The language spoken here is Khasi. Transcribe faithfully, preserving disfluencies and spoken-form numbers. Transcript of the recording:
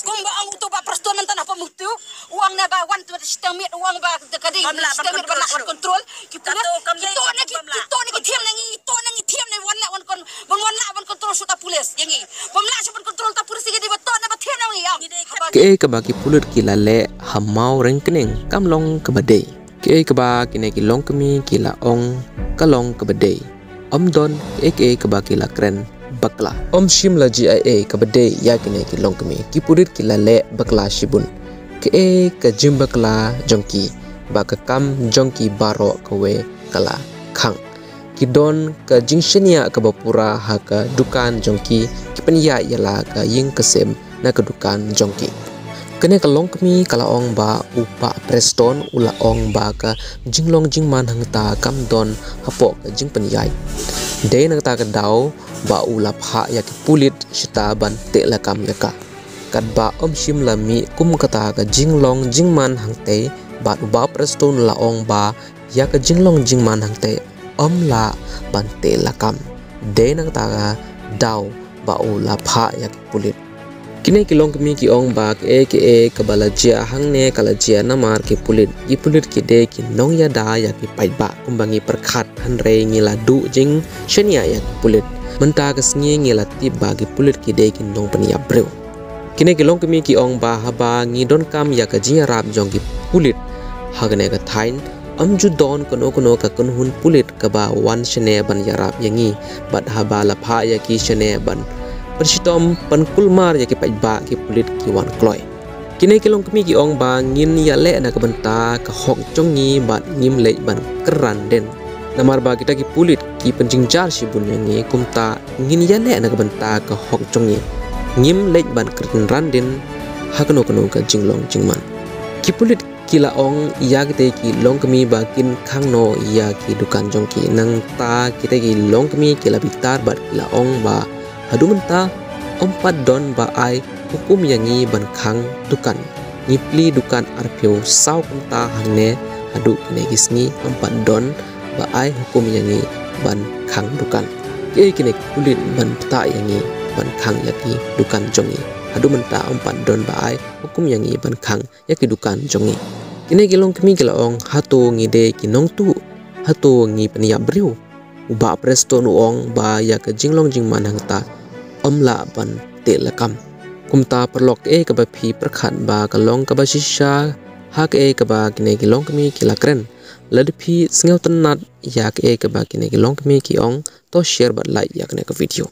Kumba ong uto u Bah Prestone mynta na pamuktu, u ong ne ba wan tu shiteng miet, u ong ba ka dei shiteng miet ban lah ban control. Ki pulit, kito ne ki, kito ne ki thiam ne ngi, kito ne ngi thiam ne wan lah ban kon, ban wan lah ban control shuh ta pulit ïa ngi. Bym lah shuh ban control ta pulit ïa ngi, ba to ne ba thiam ne ngi ïa. Kaei kaba ki pulit ki la leh ha Mawryngkneng kam long kaba dei. Kaei kaba kine ki longkmie ki la ong ka long kaba dei. Ym don kaei kaei kaba ki la kren bakla. Ym shym la jia ei kaba dei ïa kine ki longkmie. Ki pulit ki la leh bakla shibun. Kaei ka jingbakla jong ki ba ka kam jong ki baroh kawei ka la khang. Ki don ka jingshaniah kaba pura ha ka dukan jong ki, ki pynïaid ïa la ka ïing ka sem na ka dukan jong ki. Kane ka longkmie ka la ong ba u Bah Prestone u la ong ba ka jinglong jingman hangta kam don hapoh ka jingpynïaid. Dei na kata ka daw ba u la phah ïa ki pulit shata ban teh lakam ïa ka. Katba ym shym la mih kum kata ka jinglong jingman hangtei bad u Bah Prestone u la ong ba ïa ka jinglong jingman hangtei ym lah ban teh lakam. Dei na kata ka daw ba u la phah ïa ki pulit. Kine ki longkmie ki ong ba kaei kaei kaba la jia hangne ka la jia namar ki pulit. Ki pulit ki dei ki nongïada ïa ki paidbah kumba ngi pyrkhat, hynrei ngi la duh jingshaniah ïa ki pulit. Mynta ka sngi ngi la tip ba ki pulit ki dei ki nongpynïap briew. Kine ki longkmie ki ong ba haba ngi donkam ïa ka jingïarap jong ki pulit ha kane ka thaiñ, ym ju don kano kano ka kynhun pulit kaba wan shane ban ïarap ïa ngi. Bad haba la phah ïa ki shane ban pynshitom pynkulmar ïa ki paidbah, ki pulit ki wan kloi. Kine ki longkmie ki ong ba ngin ïaleh na ka bynta ka hok jong ngi bad ngim leit ban kren randin. Namar ba kita ki pulit ki pynjynjar shibun ïa ngi, kumta ngin ïaleh na ka bynta ka hok jong ngi. Ngim leit ban kren randin ha kano kano ka jinglong jingman. Ki pulit ki la ong ïa kita ki longkmie ba kin khang noh ïa ki dukan jong ki. Nangta kita ki longkmie ki la bitar bad ki la ong ba haduh mynta ym pat don ba ai hukum ïa ngi ban khang dukan. Ngi plie dukan arphew saw kynta hangne haduh kine ki sngi, ym pat don ba ai hukum ïa ngi ban khang dukan. Kiei kine ki pulit ban pynthikna ïa ngi ban khang ïa ki dukan jong ngi? Haduh mynta ym pat don ba ai hukum ïa ngi ban khang ïa ki dukan jong ngi. Kine ki longkmie ki la ong, hato ngi dei ki nongtuh? Hato ngi pynïap briew? U Bah Prestone u ong ba ïa ka jinglong jingman hangta ym lah ban teh lakam. Kumta paralok, kaei kaba phi pyrkhat ba ka long kaba shisha ha kaei kaba kine ki longkmie ki la kren? Lada phi sngewtynnad ïa kaei kaba kine ki longkmie ki ong, to share bad like ïa kane ka video.